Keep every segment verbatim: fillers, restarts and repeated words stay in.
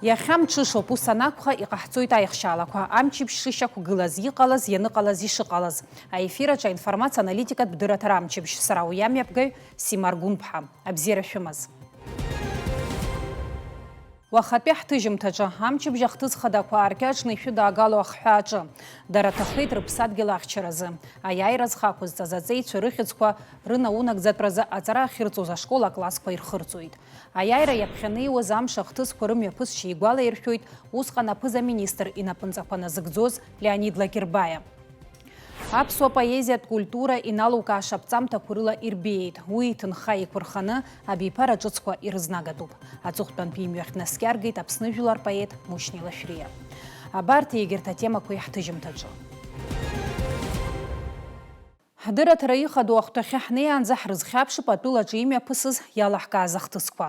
Иахьа мҽышоуп, ус анакәха, иҟаҳҵоит аихшьаалақәа, амчыбжь шышьақәгылаз, иҟалаз, ианыҟалаз, ишыҟалаз. Аефир аҿы аинформациа аналитикатә дырраҭара амчыбжь, сара уи амҩаԥгаҩ Симар Гәынԥҳа. Абзиара шәымаз. Уахатәи ҳҭыжьымҭаҿы, амчыбжь ахҭыс хадақәа аркьаҿны ишәыдаагало ахҳәааҿы. Дара ҭахеит рыԥсадгьыл ахьчаразы. Аиааира зхы ақәызҵаз аҵеицәа рыхьӡқәа рынаунагӡатәразы аҵара ахьырҵоз ашкол аклассқәа ирхырҵоит. Аиааира иаԥхьанеиуаз амш ахҭысқәа рымҩаԥысшьа игәалаиршәоит усҟан аԥыза-министр инапынҵақәа назыгӡоз Леонид Лакербаиа. Аԥсуа поезиатә культура иналукааша аԥҵамҭақәа рыла ирбеиеит. Уи иҭынха еиқәырханы абиԥара ҿыцқәа ирызнагатәуп. Аҵыхәтәантәи имҩахь днаскьаргеит Аԥсны жәлар поет Мушьни Лашәриа. Абарҭ егьырҭ атемақәа иаҳҭыжьымҭаҿы. Ҳдырраҭара ихадоу ахәҭахьы ҳнеиаанӡа ҳрызхьаԥшып атәылаҿы имҩаԥысыз иалаҳкааз ахҭысқәа.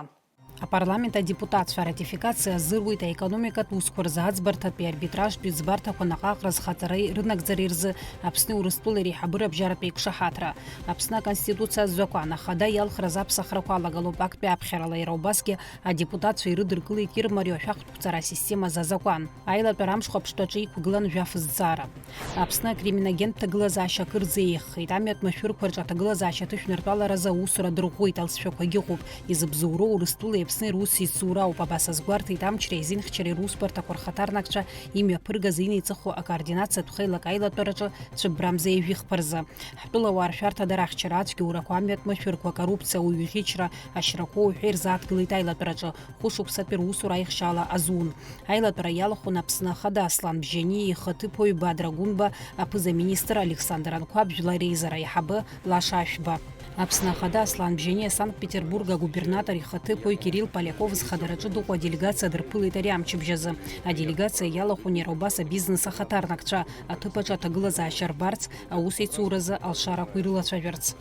Апарламент адепутатцәа аратификациа азыруит аекономикатә усқәа рзы аӡбарҭатәи арбитражтәи ӡбарҭақәа наҟ-ааҟ рызхаҵареи рынагӡареи рзы Аԥсни Урыстәылеи реиҳабыра абжьаратәи еиқәшаҳаҭра. Аԥсны Аконституциа азакәан ахада иалхраз аԥсахрақәа алагалоуп актәи аԥхьарала, иара убасгьы адепутатцәа ирыдыркылеит ирмариоу ашәахтә қәҵара асистема азы азакәан. Аилатәара амш хәаԥштәаҿы иқәгылан жәаф зҵаара. Аԥсны акриминогентә ҭагылазаашьа акырӡа еиӷьхеит. Амҩатә машәырқәа рҿы аҭагылазаашьа аҭышәнартәаларазы аусура дырӷәӷәеит, алҵшәақәагьы ыҟоуп. Изыбзоуроу Урыстәылеи Аԥсни русеицуроуп, абас азгәарҭеит амчреи азинхьчареи русбарҭақәа рхаҭарнакцәа имҩаԥыргаз инеиҵыху акоординациатә хеилак аилатәараҿы цәыббрамза ҩажәи хԥа рзы. Ҳтәылауаа ршәарҭа дара ахьчара ацәгьоурақәа, амҩатә машәырқәа, акоррупциа, ауаҩы иӷьычра, ашьрақәа уҳәа ирзааҭгылеит аилатәараҿы, хәышықәсатәи русура аихшьаала азун. Аилатәара иалахәын Аԥсны Ахада Аслан Бжьани, ихаҭыԥуаҩ Бадра Гәынба, аԥыза-министр Александр Анқәаб, жәлар реизара аиҳабы Лаша Ашәба. Аԥсны Ахада Аслан Бжьани Санкт-Петербург агубернатор ихаҭыԥуаҩ Кирилл Поляков зхадараҿы дыҟоу аделегациа дырԥылеит ари амчыбжь азы. Аделегациа иалахәын иара убас абизнес ахаҭарнакцәа, аҭыԥ аҿы аҭагылазаашьа рбарц, аусеицуразы алшарақәа ирылацәажәарц.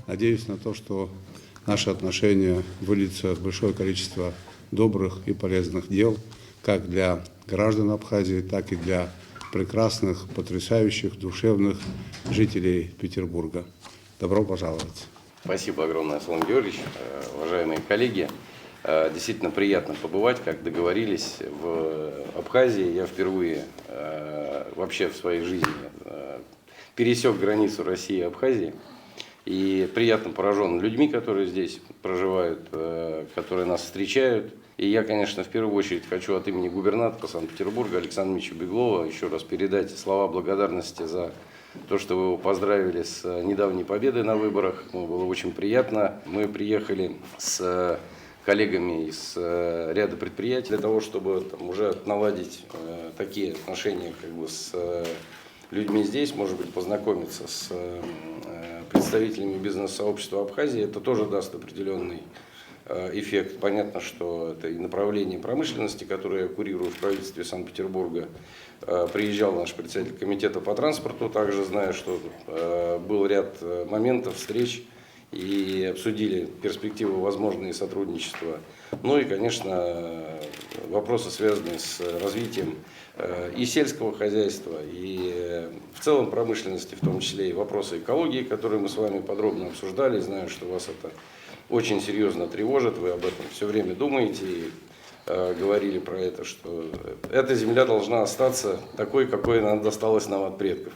Надеюсь на то, что наши отношения выльются в большое количество добрых и полезных дел, как для граждан Абхазии, так и для прекрасных, потрясающих, душевных жителей Петербурга. Добро пожаловать. Спасибо огромное, Аслан Георгиевич. Э, уважаемые коллеги, э, действительно приятно побывать, как договорились, в Абхазии. Я впервые, э, вообще в своей жизни, э, пересёк границу России и Абхазии. И приятно поражён людьми, которые здесь проживают, э, которые нас встречают. И я, конечно, в первую очередь хочу от имени губернатора Санкт-Петербурга Александра Мичу Беглова ещё раз передать слова благодарности за то, что вы его поздравили с, э, недавней победой на выборах. Ему было очень приятно. Мы приехали с, э, коллегами из, э, ряда предприятий для того, чтобы там уже наладить, э, такие отношения как бы с, э, людьми здесь, может быть, познакомиться с, э, э, представителями бизнес-сообщества Абхазии. Это тоже даст определённый, э, эффект. Понятно, что это и направление промышленности, которое я курирую в правительстве Санкт-Петербурга. Э, приезжал наш председатель комитета по транспорту, также знаю, что, э, был ряд, э, моментов, встреч, и обсудили перспективы, возможные сотрудничества. Ну и, конечно, вопросы, связанные с развитием, э, и сельского хозяйства, и, э, в целом промышленности, в том числе и вопросы экологии, которые мы с вами подробно обсуждали. Знаю, что вас это очень серьёзно тревожит, вы об этом всё время думаете и, э, говорили про это, что эта земля должна остаться такой, какой она досталась нам от предков.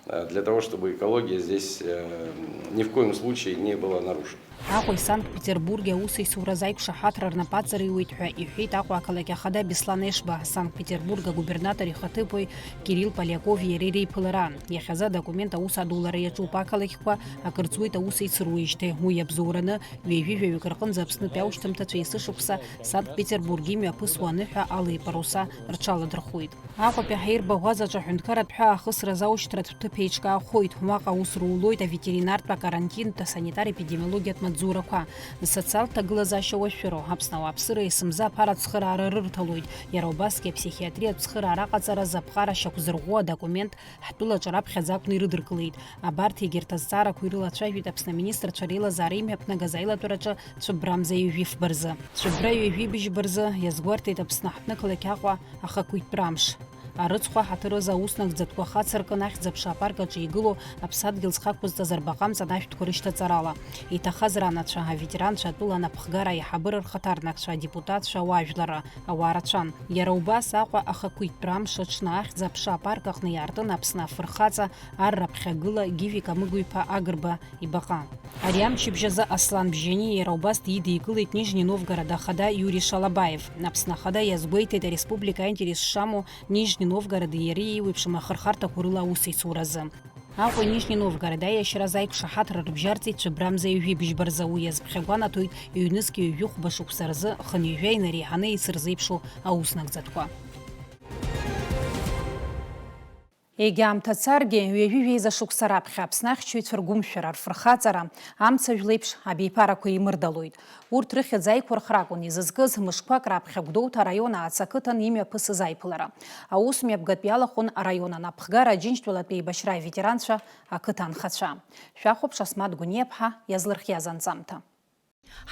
Э, для того, чтобы экология здесь, э, ни в коем случае не была нарушена. Аҟәеи Санкт-Петербурги аусеицуразы аиқәшаҳаҭра рнапы аҵариуеит ҳәа иҳәеит Аҟәа ақалақь ахада Беслан Ешба, Санкт-Петербург агубернатор ихаҭыԥуаҩ Кирилл Полиакови иареи реиԥылараан. Иахьазы адокумент аус адулара иаҿуп ақалақьқәа акыр ҵуеит аус еицыруеижьҭеи. Уи иабзоураны, ҩажәи жәаҩык рҟынӡа Аԥснытәи аушьҭымҭацәа есышықәса Санкт-Петербург имҩаԥысуа аныҳәа алеи паруса рҽаладырхәуеит. Аҟәатәи ҳаирбаӷәазаҿы аҳәынҭқарратә ҳәаахысразы аушьҭратә ҭыԥ еиҿкаахоит. Уаҟа аус рулоит аветеринартә, акарантинтә, асанитар-епидемиологиатә маҵзурақәа, асоциалтә ҭагылазаашьа уашәшәыроу, Аԥсны ауааԥсыра есымза аԥара ацхыраара рырҭалоит. Иара убасгьы аԥсихиатриатә цхыраара аҟаҵаразы аԥҟара шьақәзырӷәӷәо адокумент ҳтәылаҿы раԥхьаӡа акәны ирыдыркылеит. Абарҭ егьырҭ азҵаарақәа ирылацәажәеит Аԥсны аминистрцәа реилазаара имҩаԥнагаз аилатәараҿы цәыббрамза ҩажәи фба рзы. Цәыббра ҩажәи быжьба рзы иазгәарҭеит Аԥсны аҳҭнықалақь Аҟәа ахақәиҭтәра амш. Арыцхә аҳаҭыр азы аус нагӡатәқәа хацыркын, ахьӡ-аԥша апарк аҿы игылоу аԥсадгьыл зхы ақәызҵаз арбаҟа амҵан ашәҭқәа рышьҭаҵарала. Иҭахаз ранацәа, аветеранцәа, атәыла анапхгара аиҳабыра рхаҭарнакцәа, адепутатцәа, ауаажәларра, ауаа рацәан. Иара убас Аҟәа ахақәиҭтәра амш аҽны ахьӡ-аԥша апарк аҟны иаартын Аԥсны афырхаҵа, ар раԥхьагыла Гиви Камыгә-иԥа Агрба ибаҟа. Ари амчыбжь азы Аслан Бжьаниа иара убас дидикылеит Нижни Новгород ахада Иури Шалабаев. Аԥсны ахада иазгәеиҭеит ареспублика аинтерес шамоу Нижни Новгороди иареи еиуеиԥшым ахырхарҭақәа рыла аусеицуразы. Аҟәеи Нижни Новгород аиашьара азы аиқәшаҳаҭра рыбжьарҵеит Цәыббрамза ҩажәи бжьба рзы, уи азԥхьагәанаҭоит ҩнызқьи ҩажәи хәба шықәса рзы хынҩажәа инареиҳаны еицырзеиԥшу аус нагӡатәқәа. Егьа аамҭа царгьы, ҩажәи жәеиза шықәса раԥхьа Аԥсны ахьчаҩцәа ргәымшәара, рфырхаҵара, амца жәлеиԥш абиԥарақәа еимырдалоит. Урҭ рыхьӡ аиқәырхра акәын изызкыз, мышқәак раԥхьа Гәдоуҭа араион Ааца ақыҭан имҩаԥысыз аиԥылара. Аус мҩаԥгатә иалахәын араион анапхгара, Аџьынџьтәылатәи еибашьра аветеранцәа, ақыҭа анхацәа. Шәахәаԥш Асмаҭ Гәыниаԥҳа иазлырхиаз анҵамҭа.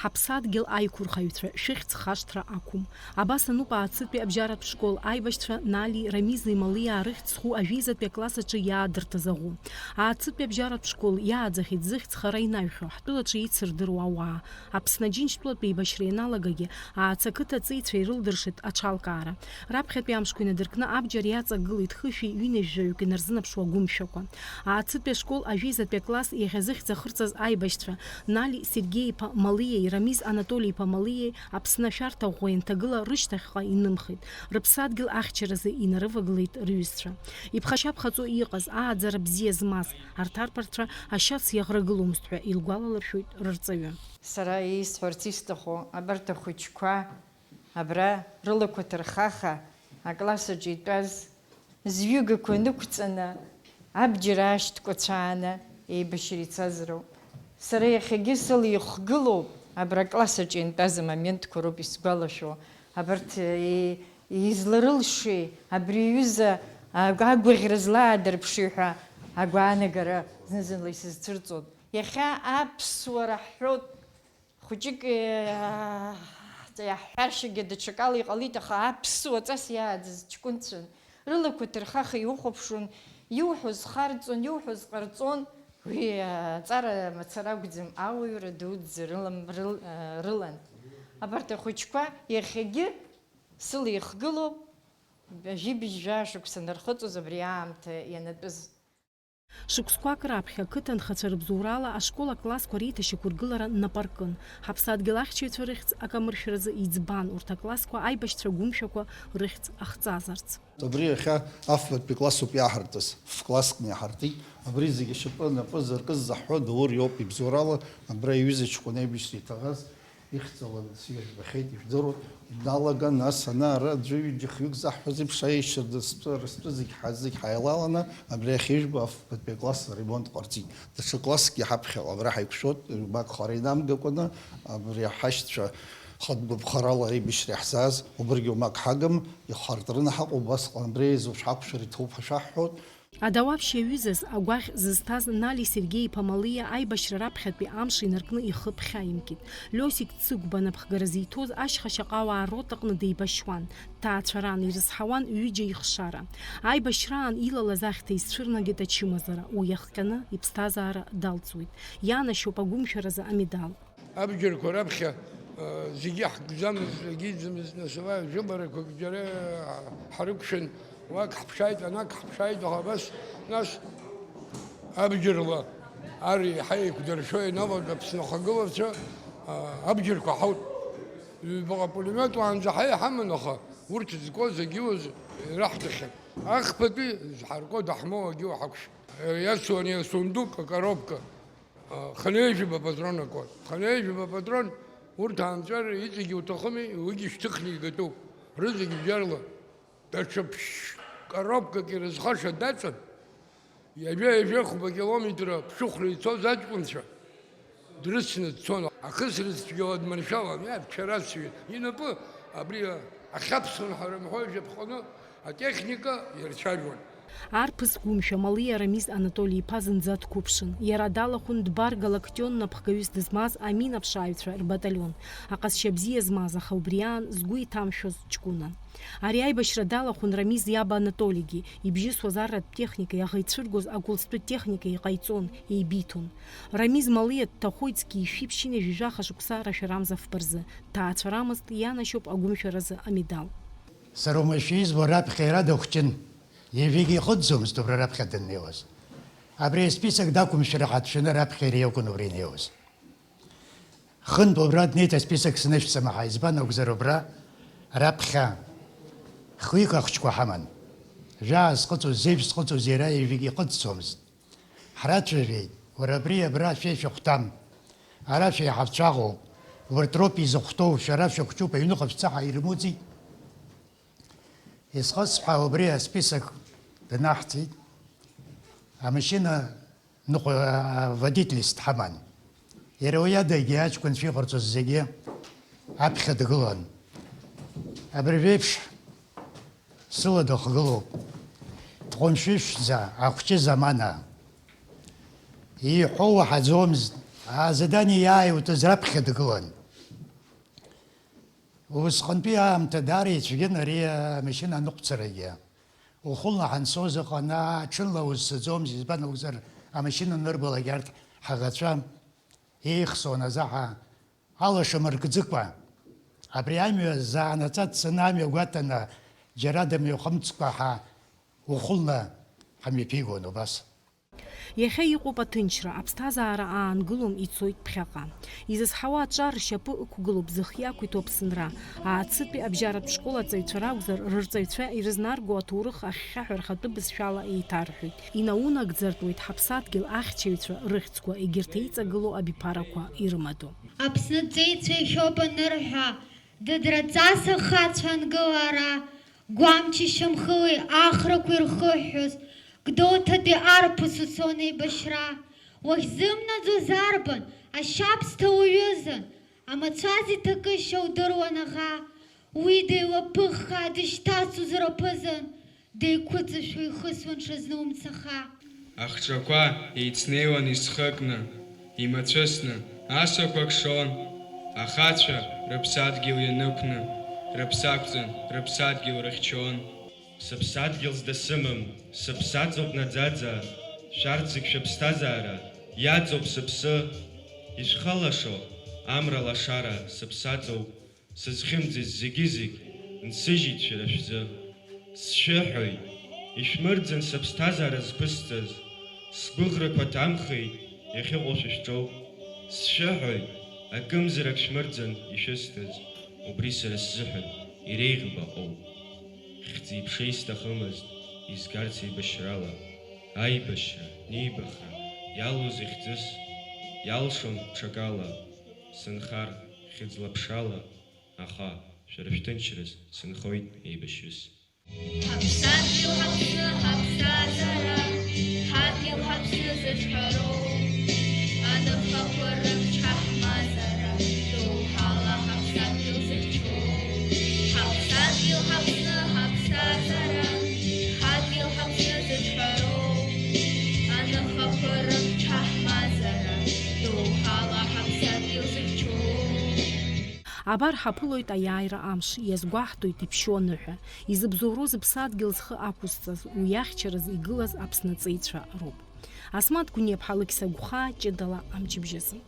Ҳаԥсадгьыл аиқәырхаҩцәа, шәыхьӡ хашҭра ақәым. Абас ануп Ааӡтәи абжьаратә школ аибашьцәа Нали, Рамизи Малиа рыхьӡ зху ажәеизатәи акласс аҿы иаадыртыз аӷәы. Ааӡтәи абжьаратә школ иааӡахьеит зыхьӡ хара инаҩхьоу, ҳтәылаҿы еицырдыруа ауаа. Аԥсны Аџьынџьтәылатә еибашьра ианалагагьы, Ааца ақыҭа аҵеицәа ирылдыршеит аҽалкаара. Раԥхьатәи амшқәа инадыркны абџьар иаҵагылеит хышәи ҩынҩажәаҩык инарзынаԥшуа агәымшәақәа. Ааӡтәи ашкол ажәеизатәи акласс иахьа зыхьӡ ахырҵаз аибашьцәа Нали Сергеи-иԥа Малиеи Рамиз Анатоли-иԥа Малиеи Аԥсны ашәарҭа ӷәӷәа ианҭагыла рышьҭахьҟа инымхеит, рыԥсадгьыл ахьчаразы инарывагылеит рҩызцәа. Иԥхашьаԥхаҵо иҟаз, ааӡара бзиа змаз арҭ арԥарцәа ашьац иаӷрагыломызт ҳәа илгәалалыршәоит рырҵаҩы. Сара исҳәарц исҭаху, абарҭ ахәыҷқәа абра рылақәа ҭырхаха акласс аҿы итәаз зҩыгақәа нықәҵаны, абџьар аашьҭкәа цәааны еибашьра ицаз роуп. Сара иахьагьы сыла ихгылоуп абра акласс аҿы иантәаз амоментқәа роуп исгәалашәо. Абарҭ, е-, изларылшеи, абри аҩыза агәаӷьра злаадырԥши ҳәа агәаанагара зны-зынла исызцәырҵуан. Иахьа аԥсуара ҳҳәоит. Хәыҷык, э, иаҳҳәаршьагьы даҽакала иҟалеит, аха аԥсуа ҵас иааӡаз ҷкәынцәан. Рылақәа ҭырхаха иухәаԥшуан, иуҳәоз харҵон, иуҳәоз ҟарҵон. Уи аҵара мацара акәӡам, ауаҩра дуӡӡа рылам-, рыл-, э, рылан. Абарҭ ахәыҷқәа иахьагьы сыла ихгылоуп, жәибжь жәаа шықәса нархыҵуаз абри аамҭа ианатәыз. Шықәсқәак раԥхьа ақыҭанхацәа рыбзоурала ашкол аклассқәа реиҭашьақәыргылара нап аркын. Ҳаԥсадгьыл ахьчаҩцәа рыхьӡ акамыршәразы иӡбан урҭ аклассқәа аибашьцәа гәымшәақәа рыхьӡ ахҵазарц. Абри иахьа афбатәи классуп иаҳартыз, ф-класск иаҳартит. Абри зегьы ашьапы напы зыркыз заҳҳәо Даур иоуп, ибзоурала абра иҩыза ҷкәын аибашьра иҭахаз. Ихьӡала сирбахьеит, ижәдыруа, иналаган, нас ана ара аӡәы ҩыџьа хҩык заҳҳәаз еиԥш, аиашьара дыстәы, рыстәы зегь ҳа-, зегь ҳаилаланы, абри ахьыжәбо афбатәи акласс аремонт ҟарҵеит. Даҽа класск иҳаԥхьаҟа абра ҳаиқәшәоит, уамак хара инамгакәаны, абри ҳашьцәа хатә гәаԥхарала аибашьра иаҳзааз, убригьы уамак ҳагым, ихартәраны ҳаҟоуп, убасҟан абри аизоу шәҳақәшәар иҭоуп ҳәа шәаҳҳәоит. Адауаԥшь иаҩызаз агәаӷь зызҭаз Нали Сергеи-иԥа Малиа аибашьра раԥхьатәи амш инаркны ихы ԥхьаимкит. Лиосик Цыгәба анапхгара зиҭоз ашьха шьаҟауаа ротаҟны деибашьуан, дҭаацәаран, ирызҳауан ҩыџьа ихшара. Аибашьраан илалаз ахьҭа изцәырнагеит ачымазара, уи иахҟьаны иԥсҭазаара далҵуеит. Ианашьоуп агәымшәаразы амедал. Абџьарқәа раԥхьа, э, зегьы ҳгӡамызт, зегьы иӡамызт, нас уа жәыларақәак џьара ҳарықәшәан, уак ҳԥшааит, анак ҳԥшааит, аха абас, нас абџьарла ар еиҳа еиқәдыршәо ианалага Аԥсны ахагылацәа, а, абџьарқәа ҳауп. Ҩбаҟа пулемиот уаанӡа ҳа иҳаман, аха урҭ зкуа зегьы уаз ираҳҭахьан. Ахԥатәи зҳаркуа даҳмоу агьы уаҳақәшә. Иацуан иасундук, акоробка. Хынҩажәаба патрон акуан. Хынҩажәаба патрон, урҭ аанҵәар иҵегьы уҭахыми, уигьы шьҭыхны игатәуп. Рызегь бџьарла. Даҽа ԥшь-, коробкак ирызхаша даҵан, ҩажәа-ҩажәа хәба километра ԥшыхәра ицоз аҷкәынцәа дрыцны дцон. Ахысра цәгьала дманшәалан, иа, дцарацҩын. Инапы абри ахьаԥсон ҳәа рымҳәои, жәаԥҟаны атехника ирцәажәон. Арԥыс гәымшәа Малиа Рамиз Анатоли-иԥа зынӡа дқәыԥшын. Иара далахәын Дбар Галактион напхгаҩыс дызмаз аминаԥшааҩцәа рбаталион. Аҟазшьа бзиа змаз, аха убри аан згәы иҭамшәоз ҷкәынан. Ари аибашьра далахәын Рамиз иаб Анатолигьы, ибжьысуаз арратә техникеи аӷа ицәыргоз агәылҵтәы техникеи иҟаиҵон, еибиҭон. Рамиз Малиа дҭахоит зқьи жәшәи ԥшьынҩажәи жәаха шықәса рашәарамза фба рзы, дҭаацәарамызт, ианашьоуп агәымшәаразы амедал. Сара уамашәа избо раԥхьа иара дыхәҷын. Ҩажәигьы ихыҵӡомызт убра раԥхьа даннеиуаз. Абри асписок дақәымшәар ҳәа дшәаны раԥхьа иара иакәын убра инеиуаз. Хынтә убра днеит асписок снышәҵама ҳәа, избан акәзар убра раԥхьа хҩык ахәыҷқәа ҳаман. Жәаа зхыҵуаз, зеижә зхыҵуаз иара ҩажәигьы ихыҵӡомызт. Ҳрацәажәеит, уара абри абра шәа ишәыхәҭам, ара шәеиҳабцәа ыҟоуп, убарҭ роуп изыхәҭоу, шәара шәыхәҷуп, аҩныҟа шәца ҳәа ирымуӡеит. Исхысҳәаау убри асписок днаҳҵеит. Амашьына ныҟәа-, аводительс дҳаман. Иара уи адагьы аҷкәынцәа иҟарҵоз зегьы аԥхьа дгылан. Абыржәеиԥш сыла дыхгылоуп. Дҟәымшәышәӡа, ахәҷы замана. Ииҳәо уаҳаӡомызт. Азадание иааиутәыз раԥхьа дгылан. Усҟантәи аамҭа даара ицәгьан ари амашьына аныҟәцарагьы. Ухәылны ҳанцоз ыҟан, ааҽынла узцаӡомызт, избан акәзар, амашьына анырбалак арҭ ҳаӷацәа еихсуан азаҳа алаша мыркӡыкәа. Абри амҩа заанаҵ аццаны амҩа гәаҭаны, џьара дымҩахымҵкәа ҳа ухәылны ҳамҩаԥигон убас. Иахьа иҟоуп аҭынчра, аԥсҭазаара аангылом, ицоит ԥхьаҟа. Изызҳауа аҿар ршьапы ықәгылоуп зых иақәиҭу Аԥсынра. Ааԥсытәи абжьаратә школ аҵаҩцәа ракәзар, рырҵаҩцәа ирызнарго аҭоурых ахьхьаҳәа рхатәы бызшәала еиҭарҳәоит. Инаунагӡартәуеит ҳаԥсадгьыл ахьчаҩцәа рыхьӡқәа, егьырҭ еиҵагылоу абиԥарақәа ирымадоу. Аԥсны ҵеицәа иахьоуп анырҳәа, дыдраҵас ахацәа ангылара, Гәамчи Шьамхыли ахрақәа ирхыҳәҳәоз, Гәдоуҭатәи арԥыс уцон еибашьра. Уахьзымнаӡоз арбан, ашьабсҭа уҩызан, амацәаз иҭакышьа удыруан аӷа. Уи деилаԥыххаа дышьҭацозар аԥызан, деиқәыҵышәо ихысуан ҽазны умцаха. Ахҿақәа еицнеиуан исхыкны, имацәысны, асақәа кшон, ахацәа рыԥсадгьыл ианықәны, рыԥсы ақәҵан, рыԥсадгьыл рыхьчон. Сыԥсадгьыл зда сымам, сыԥсаҵоуп наӡаӡа, шәарҭ зегь шәыԥсҭазаара, иаҵоуп сыԥсы, ишәхалашо амра лашара, сыԥсаҵоуп, сызхьымӡаз зегьы-зегь нсыжьит шәара шәзы. Сшәыҳәоит, ишәмырӡын сыԥсҭазаара зқәысҵаз, сгәыӷрақәа ҭамхеит, иахьыҟоу шәышәҿоуп. Сшәыҳәоит, акымзарак шәмырӡын ишәысҭаз, убри сара сзыҳәан иреиӷьу баҟоуп. Хьӡи-ԥшеи сҭахымызт, изгарц еибашьрала, аибашьра, нибахра, иалоу зыхьӡыс, иалшон ҽакала, сынхар, хьыӡла-ԥшала, аха, шәара шәҭынчраз, сынхоит еибашьрыс. Ҳаԥсадгьыл, ҳаԥсы, ҳаԥсҭазаара, ҳадгьыл, ҳаԥсы зыҿҳәароу, аныхақәа рымч ҳаҳмазара, доуҳала ҳаԥсадгьыл зыхьчоу. Ҳаԥсадгьыл, ҳаԥсы, ҳаԥсҭазаара, ҳадгьыл, ҳаԥсы зыҿҳәароу, аныхақәа рымч ҳаҳмазара, доуҳала ҳаԥсадгьыл зыхьчоу. Абар ҳаԥылоит аиааира амш, иазгәаҳҭоит иԥшьоу аныҳәа. Изыбзоуроу зыԥсадгьыл зхы ақәызҵаз, уи ахьчараз игылаз Аԥсны аҵеицәа роуп. Асмаҭ Гәниаԥҳа, Алықьса Гәхаа, ҷыдала амчыбжьазы.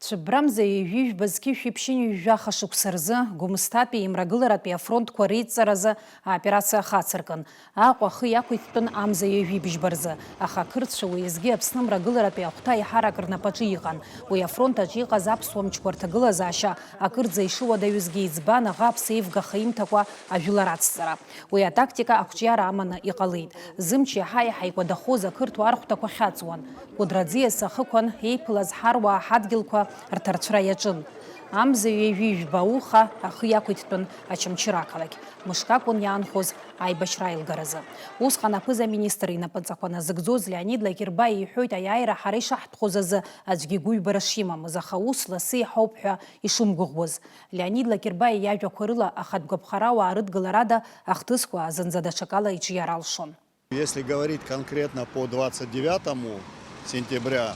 Цәыббра мза ҩажәи жәба зқьи жәшәи ԥшьынҩажәи жәаха шықәса рзы Гәымсҭатәи Имрагыларатәи афронтқәа реидҵаразы аоперациа ахацыркын. Аҟәа ахы иақәиҭтәын амза ҩажәи быжьба рзы, аха ақырҭцәа уеизгьы Аԥсны Мрагыларатәи ахәҭа аиҳарак рнапаҿы иҟан. Уи афронт аҿы иҟаз аԥсуа мчқәа рҭагылазаашьа акырӡа ишыуадаҩызгьы иӡбан аӷа аԥсеивгаха имҭакәа ажәлар ацҵара. Уи атактика ақәҿиара аманы иҟалеит. Зымч иаҳа-иаҳа икәадахоз ақырҭуа архәҭақәа хьаҵуан. Кәыдра аӡиас ахықәан еиԥылаз ҳаруаа ҳадгьылқәа рҭарцәра иаҿын. Амза ҩажәи жәба уха ахы иақәиҭтәын Очамчыра ақалақь, мышк акәын иаанхоз аибашьра аилгаразы. Усҟан аԥыза-министр инапынҵақәа назыгӡоз Леонид Лакербаи иҳәоит аиааира ҳара ишаҳтәхоз азы аӡәгьы гәыҩбара шимамыз, аха ус лассы иаҳауп ҳәа ишымгәыӷуаз. Леонид Лакербаи иажәақәа рыла ахатә гәаԥхарауаа рыдгыларада ахҭысқәа зынӡа даҽакала иҿиар алшон. Если говорить конкретно по двадцать девятому сентября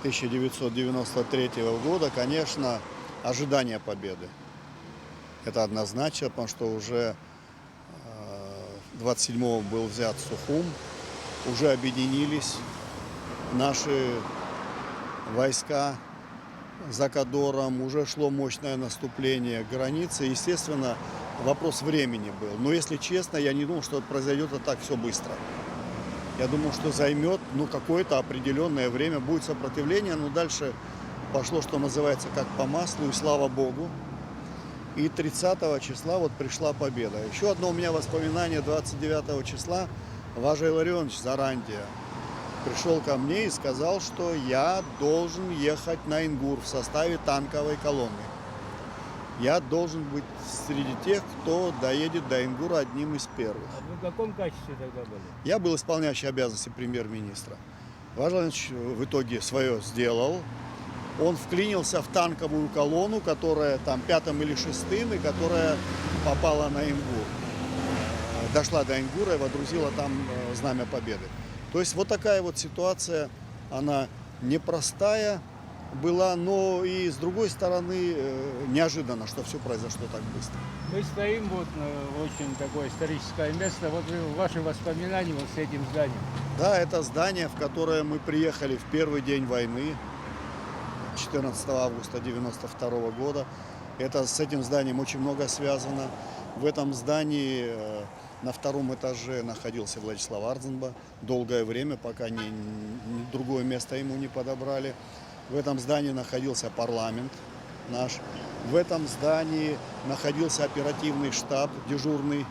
тысяча девятьсот девяносто третьего года, конечно, ожидание победы. Это однозначно, потому что уже, э, двадцать седьмого был взят Сухум, уже объединились наши войска за Кадором, уже шло мощное наступление к границе. Естественно, вопрос времени был. Но, если честно, я не думал, что произойдёт это так всё быстро. Я думал, что займёт, ну, какое-то определённое время, будет сопротивление, но дальше пошло, что называется, как по маслу, и слава богу. И тридцатого числа вот пришла победа. Ещё одно у меня воспоминание: двадцать девятого числа Важа Илларионович Зарандия пришёл ко мне и сказал, что я должен ехать на Ингур в составе танковой колонны. Я должен быть среди тех, кто доедет до Ингура одним из первых. А вы в каком качестве тогда были? Я был исполняющий обязанности премьер-министра. Важа Илларионович в итоге своё сделал. Он вклинился в танковую колонну, которая там пятым или шестым, и которая попала на Ингур. Э, дошла до Ингура и водрузила там, э, Знамя Победы. То есть вот такая вот ситуация, она непростая была, но и с другой стороны, э, неожиданно, что всё произошло так быстро. Мы стоим вот на очень такое историческое место. Вот вы, ваши воспоминания вот с этим зданием. Да, это здание, в которое мы приехали в первый день войны, четырнадцатого августа девяносто второго года. Это, с этим зданием очень много связано. В этом здании, э, на втором этаже находился Владислав Ардзинба долгое время, пока не, не, другое место ему не подобрали. В этом здании находился парламент наш. В этом здании находился оперативный штаб дежурный.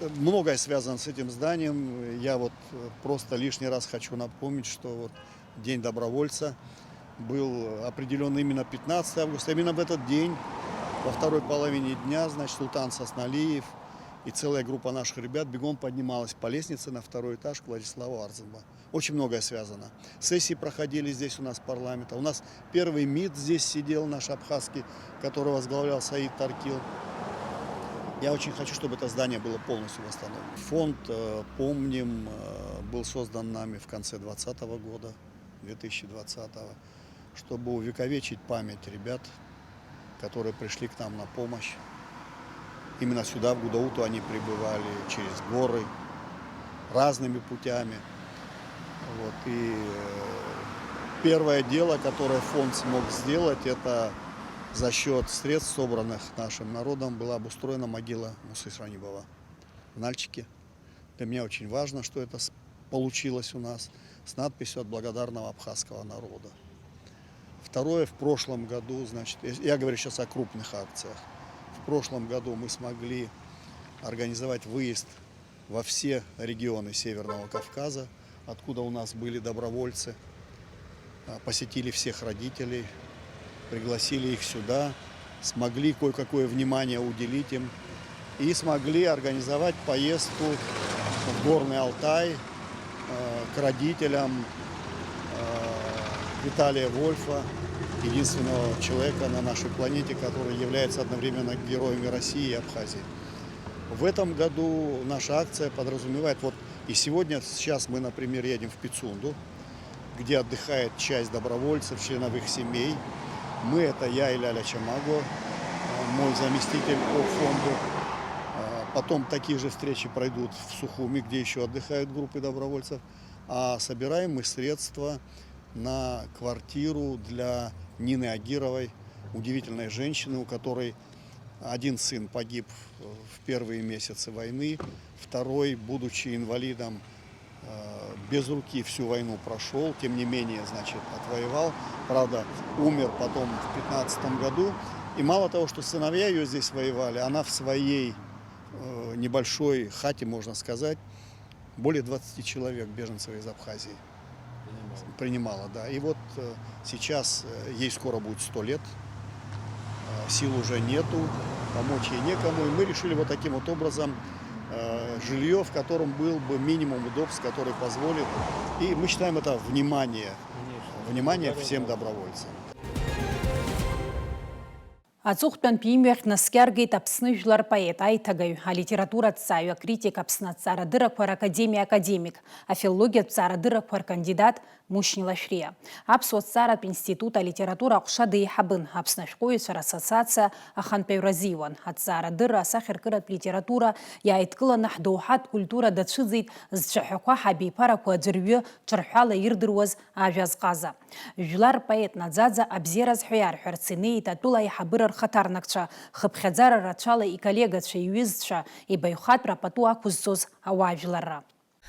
Э, многое связано с этим зданием. Я вот, э, просто лишний раз хочу напомнить, что вот День добровольца был определён именно пятнадцатого августа. Именно в этот день, во второй половине дня, значит, Султан Сосналиев и целая группа наших ребят бегом поднималась по лестнице на второй этаж к Владиславу Ардзинба. Очень многое связано. Сессии проходили здесь у нас парламента. У нас первый МИД здесь сидел, наш абхазский, который возглавлял Саид Таркил. Я очень хочу, чтобы это здание было полностью восстановлено. Фонд, э, «Помним», э, был создан нами в конце двадцатого года, две тысячи двадцатого, чтобы увековечить память ребят, которые пришли к нам на помощь. Именно сюда, в Гудауту, они прибывали через горы, разными путями. Вот, и, э, первое дело, которое фонд смог сделать, это за счёт средств, собранных нашим народом, была обустроена могила Мусы Шанибова в Нальчике. Для меня очень важно, что это с-, получилось у нас, с надписью «От благодарного абхазского народа». Второе, в прошлом году, значит, я, я говорю сейчас о крупных акциях. В прошлом году мы смогли организовать выезд во все регионы Северного Кавказа, откуда у нас были добровольцы, а, посетили всех родителей, пригласили их сюда, смогли кое-какое внимание уделить им и смогли организовать поездку в Горный Алтай, э, к родителям, э, Виталия Вольфа, единственного человека на нашей планете, который является одновременно героями России и Абхазии. В этом году наша акция подразумевает, вот и сегодня, сейчас мы, например, едем в Пицунду, где отдыхает часть добровольцев, членов их семей. Мы — это я и Ляля Чамагова, э, мой заместитель по фонду. Э, потом такие же встречи пройдут в Сухуми, где ещё отдыхают группы добровольцев. А собираем мы средства на квартиру для Нины Агировой, удивительной женщины, у которой один сын погиб в первые месяцы войны, второй, будучи инвалидом, э, без руки всю войну прошёл, тем не менее, значит, отвоевал. Правда, умер потом в пятнадцатом году. И мало того, что сыновья её здесь воевали, она в своей, э, небольшой хате, можно сказать, более двадцати человек, беженцев из Абхазии. Принимала, да. И вот э, сейчас э, ей скоро будет сто лет, э, сил уже нету, помочь ей некому. И мы решили вот таким вот образом э, жилье, в котором был бы минимум удобств, который позволит. И мы считаем это внимание, внимание всем добровольцам. Аҵыхәтәантәи имҩахь днаскьаргеит Аԥсны жәлар поет, аиҭагаҩ, алитература аҭҵааҩ, акритик, Аԥсны аҭҵаарадыррақәа ракадемиа академик, афилологиатә ҭҵаарадыррақәа ркандидат Мушьни Лашәриа. Аԥсуа ҭҵааратә институт алитература аҟәша деиҳабын, Аԥсны ашәҟәыҩҩцәа рассоциациа ахантәаҩра азиуан, аҭҵаарадырра, асахьаркыратә литература иааидкыланы ҳдоуҳатә культура дацәыӡит зцәаҳәақәа ҳабиԥарақәа аӡәырҩы ҿырҳәала ирдыруаз ажәа азҟаза. Жәлар рпоет наӡаӡа абзиараз ҳәа иарҳәарц инеит атәыла аиҳабыра рхаҭарнакцәа, хыԥхьаӡара рацәала иколлегацәа, иҩызцәа, ибаҩхатәра пату ақәызҵоз ауаажәларра.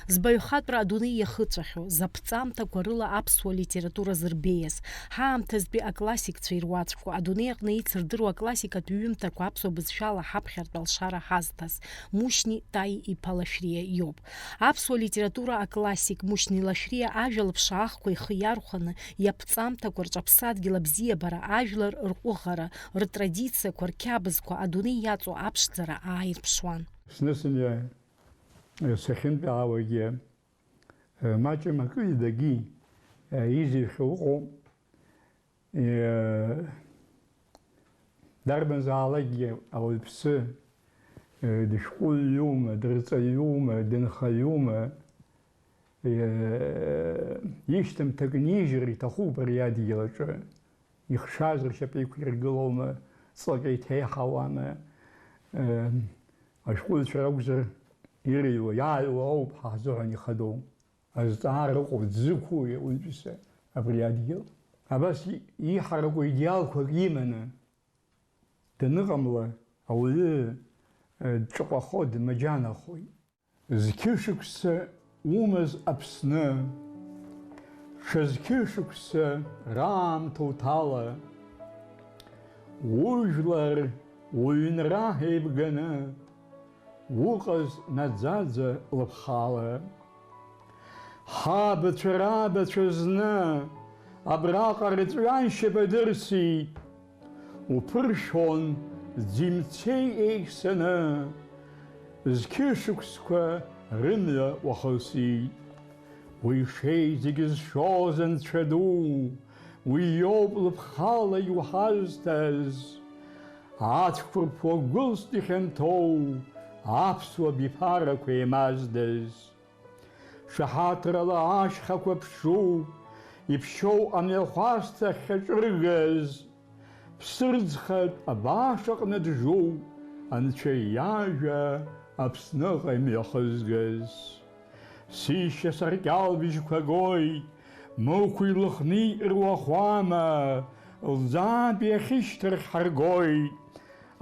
Збаҩхатәра адунеи иахыҵәахьоу, заԥҵамҭақәа рыла аԥсуа литература зырбеиаз, ҳаамҭазтәи аклассикцәа ируаӡәку, адунеи аҟны еицырдыруа аклассикатә ҩымҭақәа аԥсуа бызшәала ҳаԥхьартә алшара ҳазҭаз, Мушьни Таи-иԥа Лашәриа иоуп. Аԥсуа литература аклассик Мушьни Лашәриа ажәа лыԥшаахқәа ихы иархәаны, иаԥҵамҭақәа рҿы аԥсадгьыл абзиабара, ажәлар рҟәыӷара, ртрадициақәа, рқьабзқәа адунеи иаҵоу аԥшӡара ааирԥшуан. Зны-зынла сахьынтәаауагьы маҷым акы ҩбагьы изыҩхьоу ыҟоуп. Дарбанзаалакгьы ауаҩԥсы дышәҟәыҩҩума, дырҵаҩума, дынхаҩума, ишьҭамҭак нижьыр иҭахуп ари адгьыл аҿы. Ихшаз ршьапы иқәиргылома, ҵлак еиҭеиҳауама, ашәҟәыҩҩцәа ракәзар, ирыҩуа, иааҩуа ауп ҳазыҳәан ихадоу. Азҵаара ыҟоуп, дзықәуи ауаҩытәыҩса абри адгьыл? Абас иҳараку идеалқәак иманы даныҟамла, ауаҩы дҿаҟәахо, дмаџьанахоит. Зқьышықәса умаз Аԥсны, ҽа зқьышықәса раамҭа уҭала, ужәлар уҩнра еибганы, уҟаз наӡаӡа лыԥхала. Ҳабацәа рабацәа зны абраҟа рыҵәҩаншьап адырсит, уԥыршәон ӡи-мцеи еихсаны, зқьышықәсқәа рымҩа уахысит. Уи шеизегьы зшоз Анцәа ду, уи иоуп лыԥхала иуҳазҭаз. Ацәқәырԥ уагәылст ихьанҭоу аԥсуа биԥарақәа еимаздаз. Шаҳаҭрала ашьхақәа ԥшуп, иԥшьоу амҩахәасҭа ахьаҿыргаз. Ԥсырӡхатә абааш аҟны джуп Анцәа иажәа Аԥсныҟа имҩахызгаз. Сишьа саркьалбжьқәа гоит, мықәи лыхни руахәама, лӡаатә иахьышьҭырхь ҳаргоит,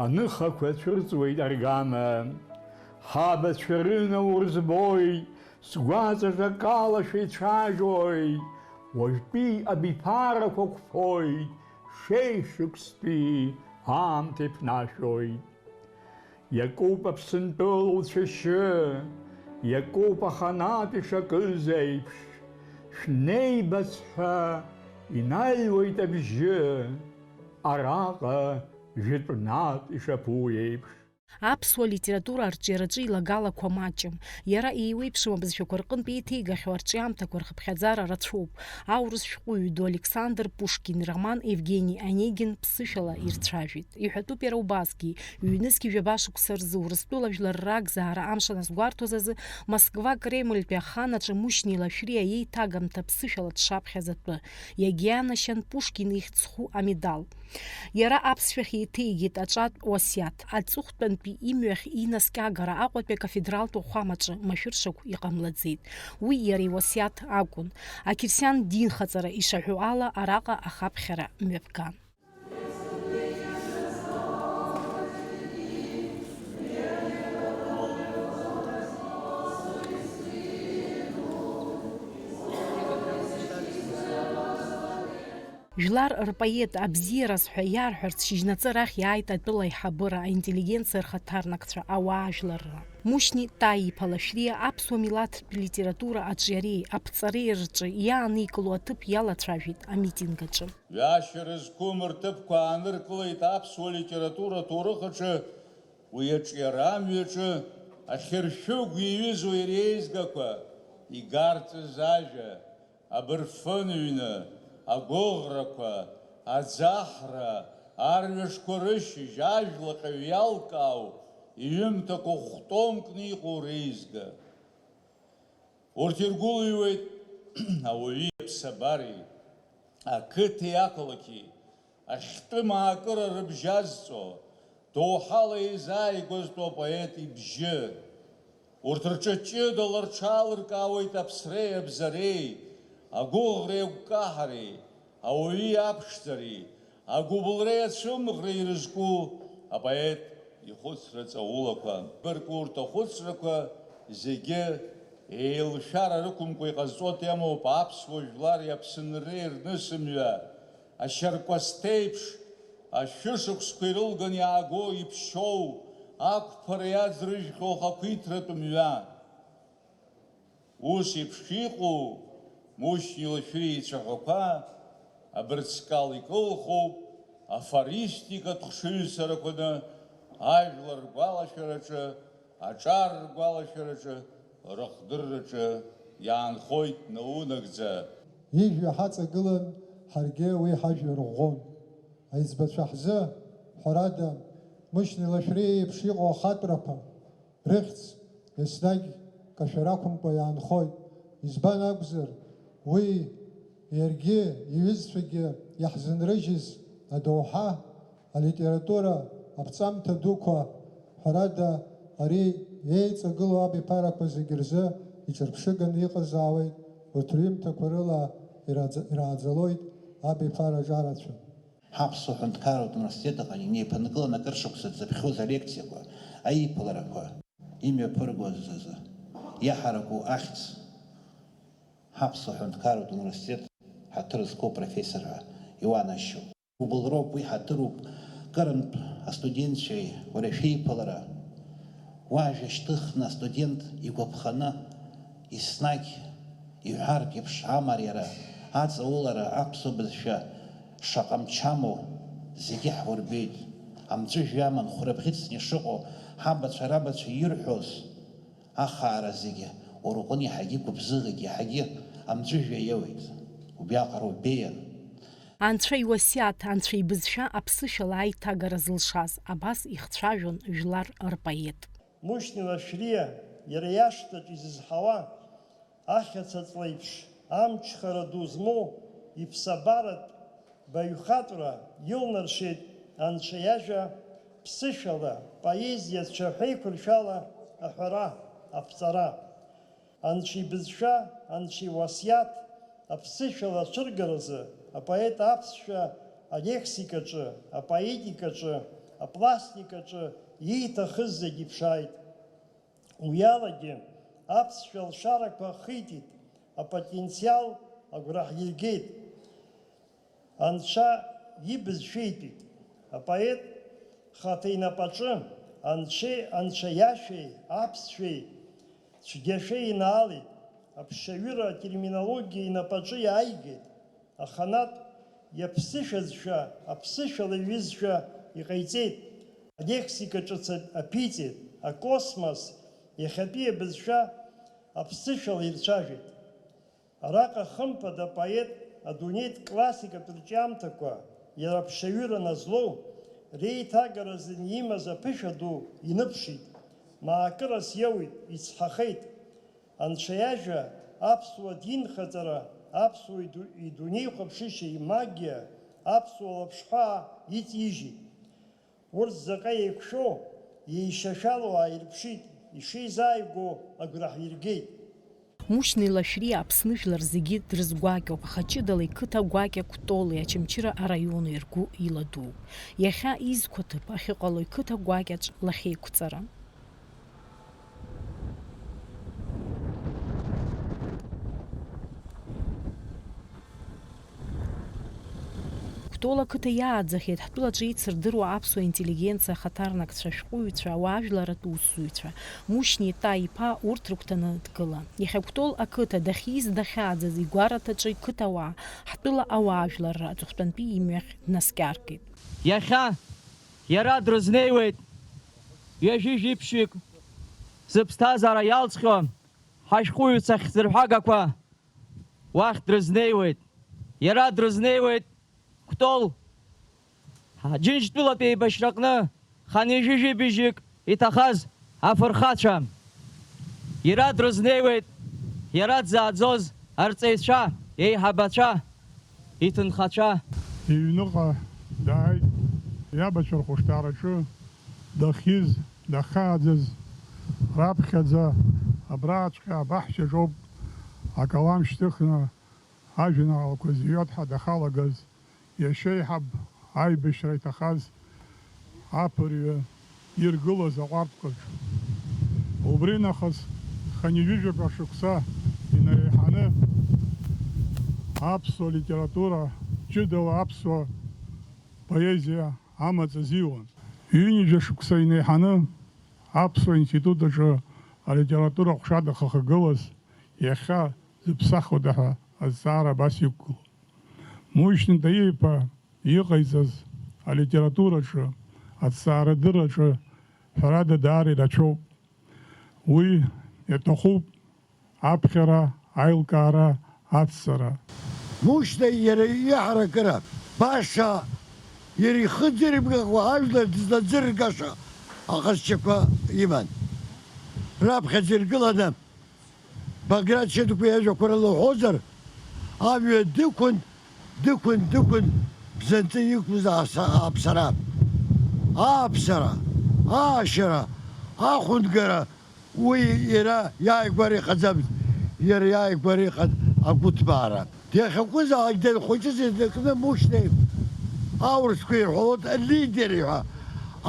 аныхақәа цәырҵуеит аргама. Ҳабацәа рынаур збоит, сгәаҵаҿ акалашәа ицәажәоит, уажәтәи абиԥарақәа қәԥоит, шеишықәстәи аамҭа иԥнашәоит. Иакуп Аԥсынтәыла уцәашьы, иакуп аханатә ишакыз еиԥш, шәнеибац ҳәа инаҩуеит абжьы, араҟа жәытәнатә ишаԥу еиԥш. Аԥсуа литература арҿиараҿы илагалақәа маҷым. Иара еиуеиԥшым абызшәақәа рҟынтә еиҭеигахьоу арҿиамҭақәа рхыԥхьаӡара рацәоуп. Аурыс шәҟәыҩҩы ду Александр Пушкин ироман Евгени Онегин ԥсышәала ирцәажәеит. Иҳәатәуп иара убасгьы, ҩнызқьи жәаба шықәса рзы Урыстәыла жәлар ракзаара амш аназгәарҭоз азы Москва Кремльтәи ахан аҿы Мушьни Лашәриа иеиҭагамҭа ԥсышәала дшаԥхьаз атәы. Иагьианашьан Пушкин ихьӡ зху амедал. Иара аԥсшәахь еиҭеигеит аҿатә уасиаҭ. Аҵыхәтәантәи имҩахь инаскьагара Аҟәатәи акафедралтә уахәамаҿы машәыршақә иҟамлаӡеит. Уи иара иуасиаҭ акәын. Ақьырсиан динхаҵара ишаҳәо ала, араҟа ахаԥхьара мҩаԥган. Жәлар рпоет абзиараз ҳәа иарҳәарц шьыжьнаҵы арахь иааит атәыла аиҳабыра, аинтеллигенциа рхаҭарнакцәа, ауаажәларра. Мушьни Таиԥа Лашәриа аԥсуа милаҭтә литература аҿиареи аԥҵареи рҿы иааникыло аҭыԥ иалацәажәеит амитинг аҿы. Ҩашьара зқәым рҭыԥқәа ааныркылеит аԥсуа литература аҭоурых аҿы, уи аҿиара амҩаҿы ахьыршәыгә иаҩызоу иреизгақәа, игарҵаз ажәа, абырфын ҩны, агәыӷрақәа, аӡаҳра, арҩашқәа рышьыжь, ажәлаҟьаҩ иалкаау иҩымҭақәа хә-томкны иҟоу реизга. Урҭ иргәылҩуеит ауаҩи аԥсабареи, ақыҭеи ақалақьи, ахьтәы маакыра рыбжьазҵо, доуҳала еизааигәазтәу апоет ибжьы. Урҭ рҿы ҷыдала рҽалыркаауеит аԥсреи абзареи, агәыӷреи агәкаҳареи, ауаҩи аԥшӡареи, агәыбылреи ацәымӷреи ирызку апоет ихәыцра ҵаулақәа. Бырку урҭ ахәыцрақәа зегьы еилшәара рықәымкәа иҟазҵо темоуп аԥсуа жәлар иаԥсынреи рнысымҩа, ашьаркәасҭеиԥш, ашәышықәсқәа ирылган иааго иԥшьоу, ақәԥара иаӡрыжәхьоу ахақәиҭратә мҩа. Ус еиԥш иҟоу Мушьни Лашәриа ицәаҳәақәа абырҵкала икылхуп, афористикатә хшыҩзцарақәаны ажәлар ргәалашәараҿы, аҿар ргәалашәараҿы, рыхдырраҿы иаанхоит наунагӡа. Ижәҩа ҳаҵагылан, ҳаргьы уи ҳажәҩа рӷәӷәон. Аиҵбацәа ҳзы, ҳәарада, Мушьни Лашәриа еиԥш иҟоу ахатәрақәа, рыхьӡ еснагь кашәара ақәымкәа иаанхоит. Избан акәзар, уи иаргьы иҩызцәагьы иаҳзынрыжьыз адоуҳа, алитература аԥҵамҭа дуқәа, ҳәарада, ари еиҵагылоу абиԥарақәа зегьы рзы иҿырԥшыганы иҟазаауеит, урҭ рҩымҭақәа рыла ираӡ-, ирааӡалоит абиԥара аҿарацәа. Ҳаԥсуа ҳәынҭқарратә университет аҟны инеиԥынкыланы акыр шықәса дзыԥхьоз алекциақәа, аиԥыларақәа имҩаԥыргоз азы иаҳараку ахьӡ, ҳаԥсуа ҳәынҭқарратә университет ҳаҭыр зқәу профессор ҳәа иуанашьоуп. Убылроуп, уи ҳаҭыруп, кырынтә астудентцәеи уара шәеиԥылара. Уажәа шьҭыхны астудент игәаԥханы, еснагь иҳәартә еиԥш, амариара, аҵаулара, аԥсуа бызшәа шаҟа мчаму зегьы ҳурбеит. Амҵәыжәҩа аман хәрабӷьыцны ишыҟоу, ҳабацәа рабацәа ирҳәоз ахаара зегьы уара уҟны иаҳагьы гәыбзыӷит, иаҳагьы амҵәыжәҩа иоуеит. Убриаҟара убеиан. Анцәа иуасиаҭ, Анцәа ибызшәа аԥсышәала аиҭагара зылшаз, абас ихцәажәон жәлар рпоет. Мушьни Лашәриа иара иашҭаҿ изызҳауа ахьаца ҵла еиԥш амчхара ду змоу иԥсабаратә баҩхатәра илнаршеит Анцәа иажәа ԥсышәала, поезиа цәаҳәа еиқәыршәала аҳәара, аԥҵара. Анцәа ибызшәа, Анцәа иуасиаҭ аԥсышәала ацәыргаразы апоет аԥсшәа алексикаҿы, апоетикаҿы, апластикаҿы ииҭахыз зегь иԥшааит. Уи алагьы аԥсшәа алшарақәа ахитит, апотенциал агәра ҳиргеит. Анцәа ибызшәеитәит. Апоет хаҭа инапаҿы Анцәеи, Анцәа иашәеи, аԥсшәеи, цәгьашәеи инаалеит. Аԥсшьаҩыра атерминологиа инапаҿы иааигеит. Аханатә иаԥсышәазшәа, аԥсышәала иҩызшәа иҟаиҵеит. Алексика ҿыц аԥиҵеит. Акосмос иахьатәи абызшәа аԥсышәала ирцәажәеит. Араҟа, хымԥада, апоет адунеитә классикатә рҿиамҭақәа, иара аԥсшьаҩыра назлоу, реиҭагара азын имаз аԥышәа ду иныԥшит, маакырас иоуит, ицҳахеит. Анцәа иажәа, аԥсуа динхаҵара, аԥсуа иду-, идунеихәаԥшышьа, имагиа, аԥсуа лаԥшҳәаа иҵижьит. Урҭ заҟа еиқәшәоу, еишьашәалоу ааирԥшит, ишеизааигәоу агәра ҳиргеит. Мушьни Лашәриа Аԥсны жәлар зегьы дрызгәакьоуп, аха ҷыдала иқыҭа гәакьа Кәтоли Очамчыра араиони ргәы иладууп. Иахьа изқәа ҭыԥ ахьыҟало иқыҭа гәакьаҿ лахьеиқәҵара. Кәтол ақыҭа иааӡахьеит ҳтәылаҿы еицырдыруа аԥсуа интеллигенциа ахаҭарнакцәа, ашәҟәыҩҩцәа, ауаажәларратә усзуҩцәа. Мушьни Тай-иԥа урҭ рыгәҭаны дгылан. Иахьа Кәтол ақыҭа дахьиз дахьааӡаз игәараҭаҿы иқыҭауаа ҳтәыла ауаажәларра аҵыхәтәантәи имҩахь днаскьаргеит. Иахьа иара дрызнеиуеит ҩажәи жәиԥшьҩык зыԥсҭазаара иалҵхьоу ҳашәҟәыҩҩцәа хьӡырҳәагақәа уахь дрызнеиуеит. Иара дрызнеиуеит Кәтол, Џьынџьтәылатә еибашьраҟны хынҩажәи жәибжьык иҭахаз афырхацәа. Иара дрызнеиуеит, иара дзааӡоз арҵаҩцәа, еиҳабацәа, иҭынхацәа. Иҩныҟа дааит, иабацәа рхәышҭаараҿы дахьиз, дахьааӡаз, раԥхьаӡа абраҵәҟьа абаҳчаҿоуп акалам шьҭыхны ажәеинраалақәа зҩа дҳа-, дахалагаз, иашьеиҳаб аибашьра иҭахаз аԥырҩы иргылоз аҟәардәқәа рҿы. Убри нахыс хынҩажәижәаба шықәса инареиҳаны аԥсуа литература, ҷыдала аԥсуа поезиа амаҵ азиуан. Ҩынҩажәа шықәса инеиҳаны аԥсуа институт аҿы алитература ҟәшада хахагылаз иахьа зыԥсахуада ҳәа азҵаара абас иқәгылон. Мушьни Таиа-иԥа иҟаиҵаз алитератураҿы, аҭҵаарадырраҿы, ҳәарада, даара ирацәоуп. Уи иаҭахуп аԥхьара, аилкаара, ацҵара. Мушьни иара иҳаракыра, баша иара ихы дзырымгакәа ажәлар дызлаӡыргаша аҟазшьақәа иман. Раԥхьаӡа иргыланы Баграт Шьадықәа иажәақәа рыла уҳәозар, амҩа дықәын, дықәын, дықәын, бзанҵы иқәыз ааԥса-, ааԥсара. Ааԥсара, аашьара, ахәынгара, уи иара иааигәара ихаӡамызт, иара иааигәара иҟан агәыҭбаара. Иахьакәызаалак данхәыҷыз инаркны Мушьни аурысқәа ирҳәалоит алидер ҳәа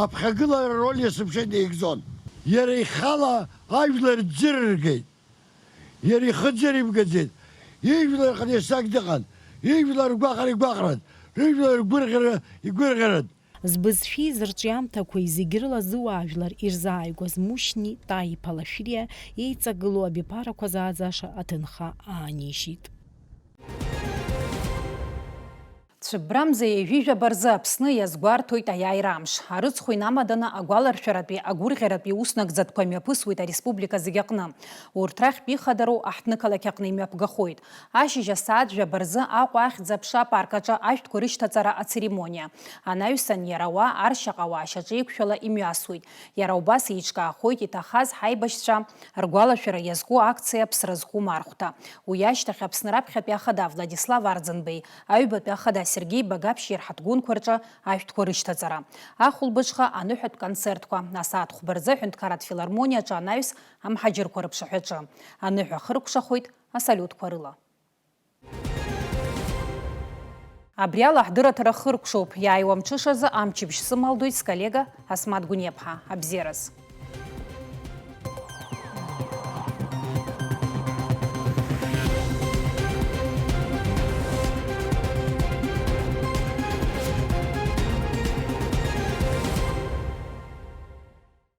аԥхьагылара ароль есымша инеигӡон. Иара ихала ажәлар ӡырыргеит. Иара ихы ӡырымгаӡеит. Ижәлар рҟны есак дыҟан. Ижәлар ргәаҟра игәаҟран. Ижәлар ргәырӷьара игәырӷьаран. Збызшәеи зырҿиамҭақәеи зегь рыла зыуаажәлар ирзааигәаз Мушьни Таиа-иԥа Лашәриа еиҵагылоу абиԥарақәа зааӡаша аҭынха аанишьит. Цәыббрамза ҩажәижәаба рзы Аԥсны иазгәарҭоит аиааира амш. Арыцхә инамаданы агәаларшәаратәи, агәырӷьаратәи уснагӡатәқәа мҩаԥысуеит ареспублика зегь аҟны. Урҭ рахьтә ихадароу аҳҭнықалақь аҟны имҩаԥгахоит. Ашьыжь асааҭ жәаба рзы Аҟәа ахьӡ-аԥша апарк аҿы ашәҭқәа рышьҭаҵара ацеремониа. Анаҩсан иара уа аршьаҟа уаа шьаҿеиқәшәала имҩасуеит. Иара убас еиҿкаахоит иҭахаз ҳаибашьцәа ргәалашәара иазку акциа Ԥсра зқәым архәҭа. Уи ашьҭахь Аԥсны раԥхьатәи ахада Владислав Арӡынбеи, аҩбатәи ахада Сергеи Багаԥшьи рҳаҭгәынқәа рҿы ашәҭқәа рышьҭаҵара. Ахәылбыҽха аныҳәатә концертқәа, асааҭ хәба рзы аҳәынҭқарратә филармониаҿы анаҩс амҳаџьырқәа рыԥшаҳәаҿы. Аныҳәа хыркәшахоит асалиутқәа рыла. Абри ала ҳдырраҭара хыркәшоуп. Иааиуа мҽышазы амчыбжь сымалдоит сколлега Асмаҭ Гәыниаԥҳа. Абзиараз.